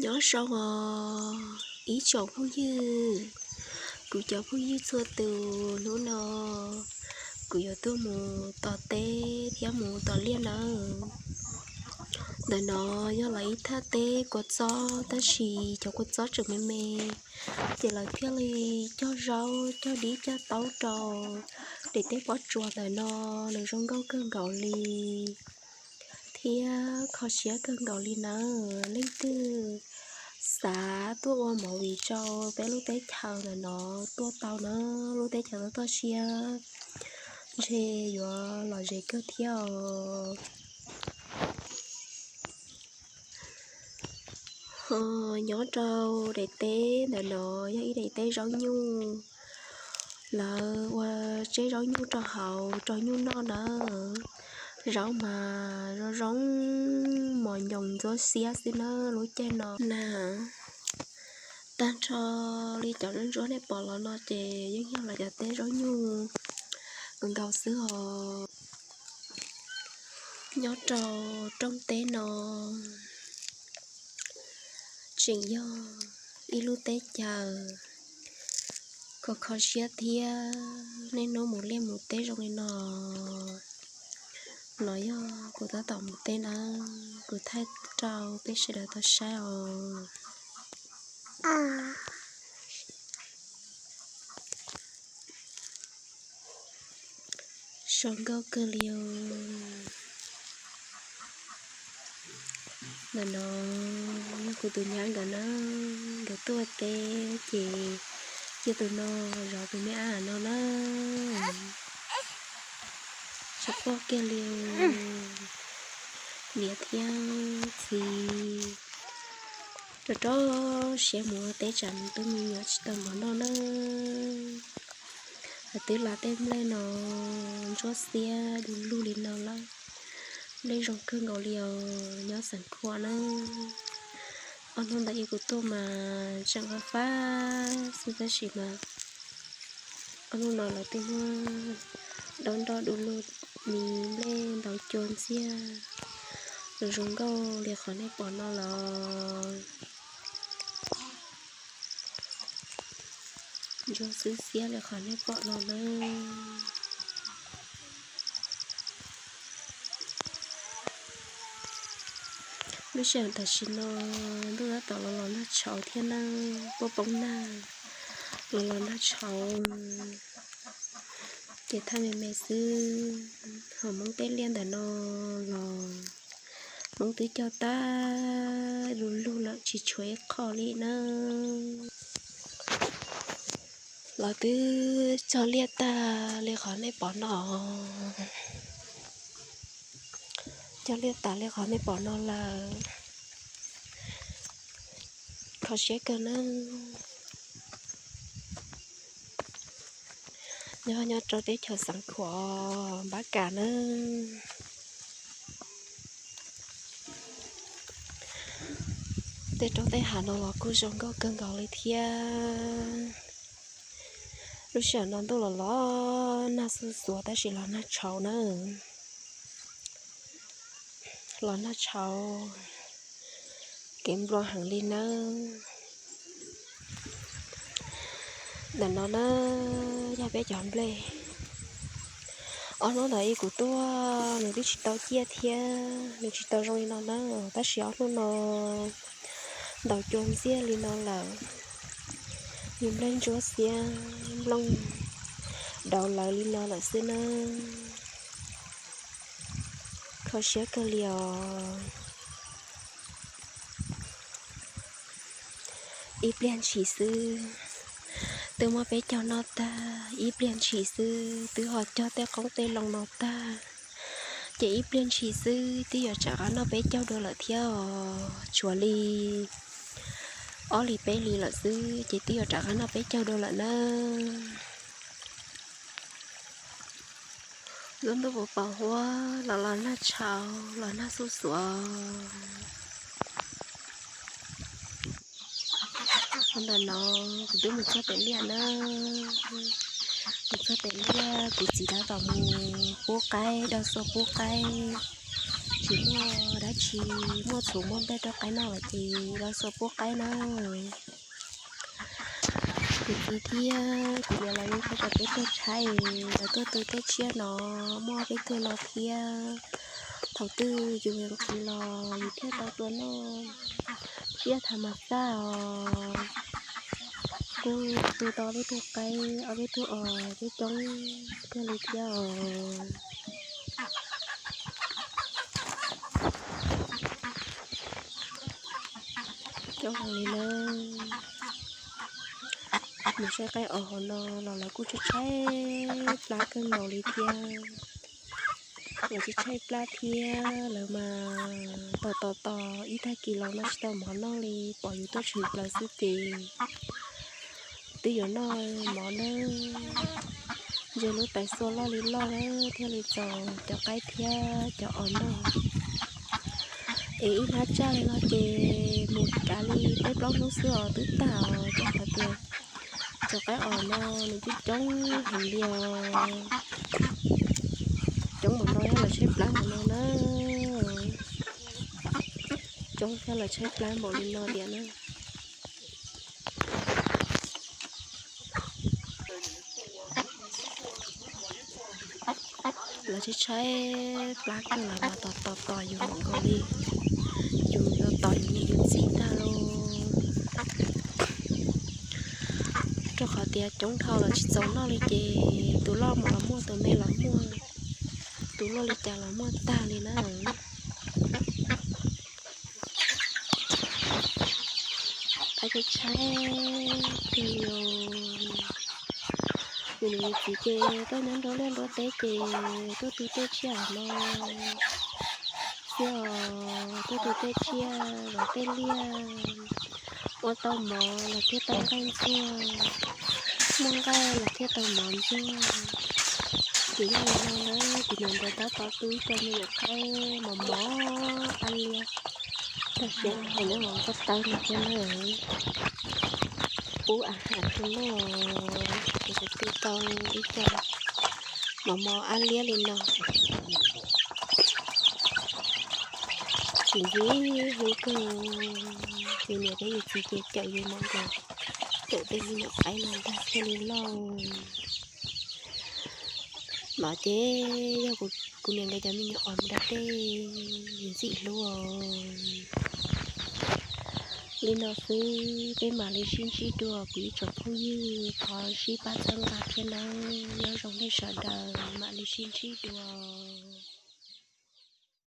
Nyob zoo os ib tsoom phooj ywg, kuv cov phooj ywg txhua tus, hnub no kuv yuav tuaj mus tom teb thiab mus tom liaj nawb. Ntawm no yog lawv ib thaj teb kua txob tab sis cov kua txob tseem me me, ces lawv thiaj li cog zaub cog dib cog taub rau daim teb pob tsuas ntawm no, nws zoo nkauj kawg nkaus li thiab kho siab kawg nkaus li nawb. Leej twg xav tuaj ua movie rau peb lub teb chaws ntawm no tuaj tau na, lub teb chaws toj toj siab ntshe yuav lom zem kawg thiab os. Ho nyob rau daim teb ntawm no yog ib daim teb zaub nyuj. Lawv ua tseb zaub nyuj rau hauv rau nyuj noj nawb. Zaub mas zoo zoo mos nyoos ntxuab xiab xwb na lub caij no na. Tag nrho li cov ntsuab nej pom los no ces yeej yog lawv cov teb zaub nyuj nkaus xwb os. Nyob rau rooj teb no tseem yog ib lub teb chaws kho kho siab thiab niaj hnub mus liaj mus teb zoo li no. No yog kuv tab tom mus teb na, kuv thaij rau peb sawv daws tau saib os. Zoo nkauj kawg li os. Ntawm no yog kuv tus nyab nkawd na, nkawd tuaj teb ces cia tus no zov tus me ab no na. Tsis quaj kiag li. Niam thiab txiv rau rau siab mus ua teb tsam tub me nyuam tsis tau mov noj na. Hais twb la tej nplej no ntsuab xiab du lug li no lawm. Nplej zoo kawg nkaus li os nyob Xeev Khuam na. Ob hnub ntawd ib kuv tuaj mas tseem fab fab xwb tab sis mas ob hnub no lawv twb muab dob nroj du lug, mis nplej ntaus cua ntxiag, zoo nkauj li qhov nej pom no los. Ntsuab xwb xiab li qhov nej pom no na. Lub sij hawm tam sim no ntuj tab tom los los nag tshauv thiab na, poob poob nag los los nag tshauv, ces thaj me me xwb. Ho Hmoob tej liaj ntawm no los Hmoob twb cog tag du lug lawm tsis tshuav ib qho li na. Los twb cog liaj tag li qhov nej pom no, cog liaj tas li qhov nej pom no lawm. Kho siab kawg na. Nyob nyob rau teb chaws Xeev Khuam Npab Kas na. Tej roob tej hav no los kuj zoo nkauj kawg nkaus li thiab. Lub sij hawm no ntuj los los nag xuj xuav tab sis los nag tshauv na. Los nag tshauv, kev nplua heev li nawb. Ntawm no na yog peb cov nplej. Ob hnub ntawd ib kuv tuaj nws twb tsis tau ciaj thiab nws tsis tau zoo li no na, tab sis ob hnub no ntaus cua ntxiag li no lawm. Mis nplej ntsuab xiab nplooj dauv lawv li no lawm xwb na. Kho siab kawg li os. Ib pliag ntshis xwb twb muab peb caug noj tag, ib pliag ntshis xwb twb ho cog tej qoob tej loo no tag, ces ib pliag ntshis xwb twb yuav rov qab noj peb caug dua lawm thiab os. Tshuav li ob hlis peb hlis lawm xwb ces twb yuav rov qab noj peb caug dua lawm na. Lub ntuj puv pom huab los los nag tshauv los nag xuj xuav. Ntawm no kuv twb mus txog pem liaj na, mus txog pem liaj kuv txiv tab tom mus pub qaib, dau xua pub qaib. Tsis muaj dab tsi, muaj txhuv muaj nplej rau qaib noj lawm ces los xuas pub qaib na. Kuv txiv thiab kuv niam lawv yeej tau tso peb tuaj tshaib, lawv tuaj tu tej tsiaj no, muaj peb tug no thiab. Thaum twg yus nqhis los yus thiaj tau tua noj, tsiaj tham mas xaj os. Kuj tu tau ob peb tug qaib ob peb tug os, coob coob thiaj li thiab os. Coob heev li na. Mus saib qaib os hauv no los lawv kuj tshaib tshaib plab kawg nkaus li thiab. Lawv tshaib tshaib plab thiab, lawv mas tos tos tos ib tag kis los no tsis tau mov noj li, pom yus tuaj tshwm plaws xwb ces twb yuav noj mov na. Ntsia lub tais xua loj li loj na, thiaj li txaus cov qaib thiab cov os noj. Es ib hnab tsaj li no ces mus kav li peb plaub hnub xwb os twb tag os, rau qhov tias cov qaib os no nws coob coob heev li os. Coob npaum no thiab lawv tshaib plab npaum no na. Coob thiab lawv tshaib plab npaum li no tiag na. Lawv tshaib tshaib plab kawg, lawv mas tos tos tos yus nkaus li, yus yuav tos yus niam yus txiv tag lauj. Rau qhov tias coob dhau lawv tsis txaus noj li ces tus loj mus los muaj, tus me los muaj, tus luaj li cas los muaj tag li na. Qaib tshaib tshaib tiag li os. Yus niam yus txiv ces tuaj nyob nruab liaj nruab teb ces tuaj tu tej tsiaj no xwb os, tuaj tu tej tsiaj los tej liaj, ua tau mov los thiaj tau nqaij ntxuag, muaj nqaij los thiaj tau mov ntxuag. Ces yog li no na, kuv niam nkawd tab tom tu ib co me nyuam qaib mos mos ab liab, tau siab heev na, koj tawb no thiab na, pub a has rau noj, ces kuv tu tau ib co mos mos ab liab li no. Tsis ntxim hlub kawg, yus niam thiab yus txiv ces cawm yus mos nkaus, cawm tej me nyuam qaib no ntag thiaj li loj. Mas ces yog kuv niam nkawd cov me nyuam os mus da tej, yus ntxim hlub os. Li no xwb peb mam li sib ntsib dua kuv ib tsoom phooj ywg, thov sib pab txhawb nqa thiab nawb, nyob zoo nej sawv daws, mam li sib ntsib dua.